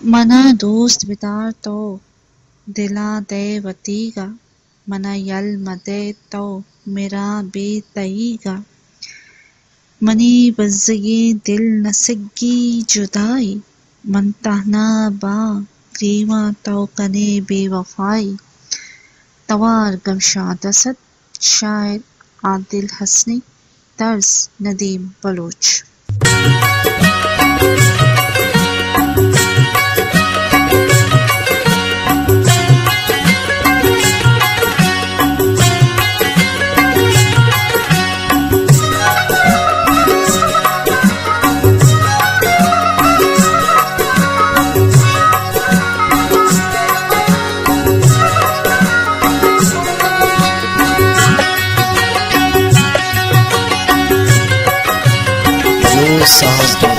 منا دوست بدار تو دلا دئے وتیگا، منا یل مدئے تو مرا بے تئیگا۔ منی بزگیں دل نہ سگی جدائی، من تہنا باں گریواں تو کنے بے وفائی۔ توار گمشاد اسد، شاعر عادل حسنی، طرز ندیم بلوچ۔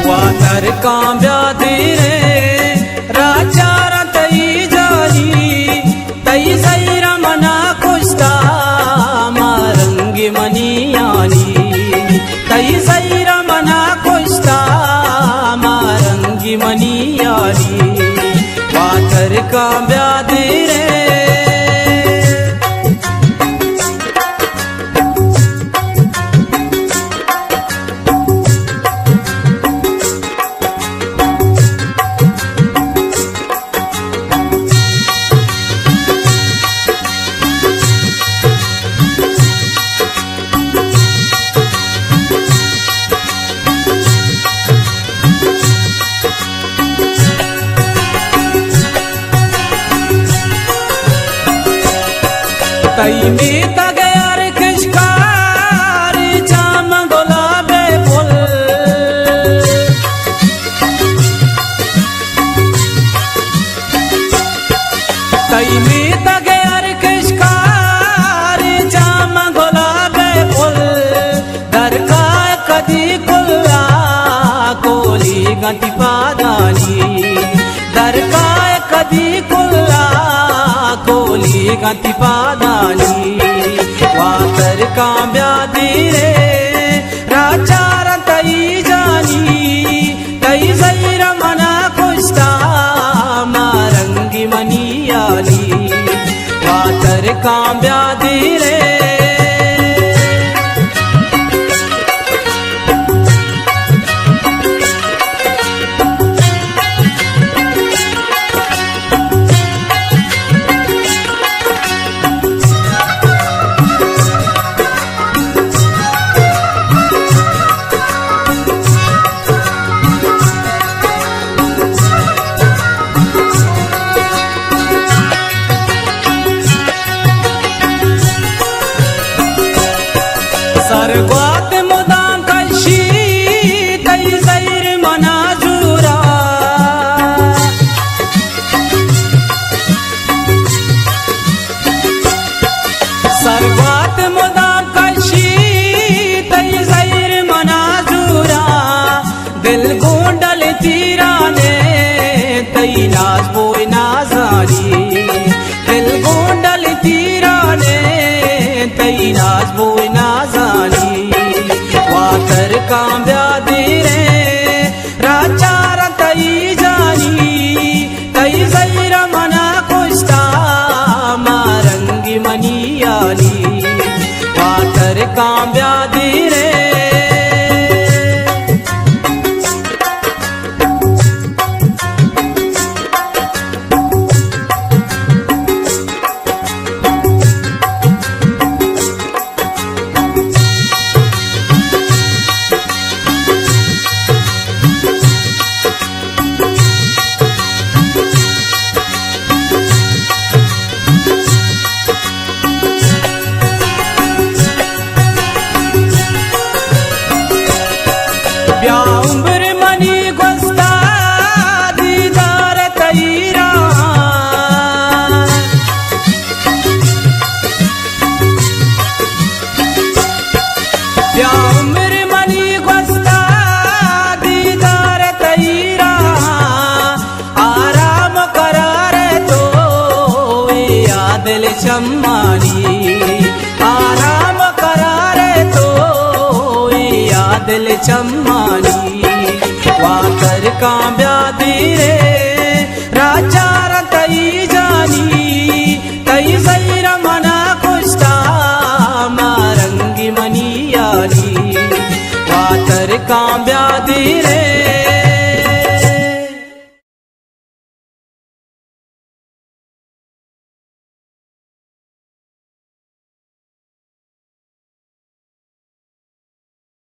واتر کاں بیا دیرے، راچاراں تئی جانی، تئی زہیر منا کشتا، مارنگ منی یانی۔ تئی زہیر منا کشتا، مارنگ منی یانی۔ واتر کاں بیا دیرے۔ تئی میتگ ءَ ہر کشکاری چام گلابے پل۔ تئی میتگ ءَ ہر کشکاری چام گلابے پل۔ درکائے کدی کلا کولی گنتی پادانی، درکائے کدی کلا کولی گنتی پادانی۔ واتر کاں بیا دیرے، راچاراں تئی جانی، تئی زہیر منا کشتا، مارنگ منی یانی۔ واتر کاں بیا دیرے۔ سرگوات مدام کشی، تئی زہیر منا زورا۔ سرگوات مدام کشی، تئی زہیر منا زورا۔ دل گونڈل تیرانے، تئی ناز بوئے نازانی۔ دل گونڈل تیرانے، تئی ناز بوئے نازانی۔ واتر کاں بیا دیرے، راچاراں تئی جانی، تئی زہیر منا کشتا، مارنگ منی یانی۔ واتر کاں بیا دیرے۔ بیا عمر منی گوستا دیدار تئی را۔ بیا عمر منی گوستا دیدار تئی را۔ آرام قرار تو اے عادل چمانی، آرام قرار تو اے عادل چمانی۔ واتر کاں بیا دیرے، کام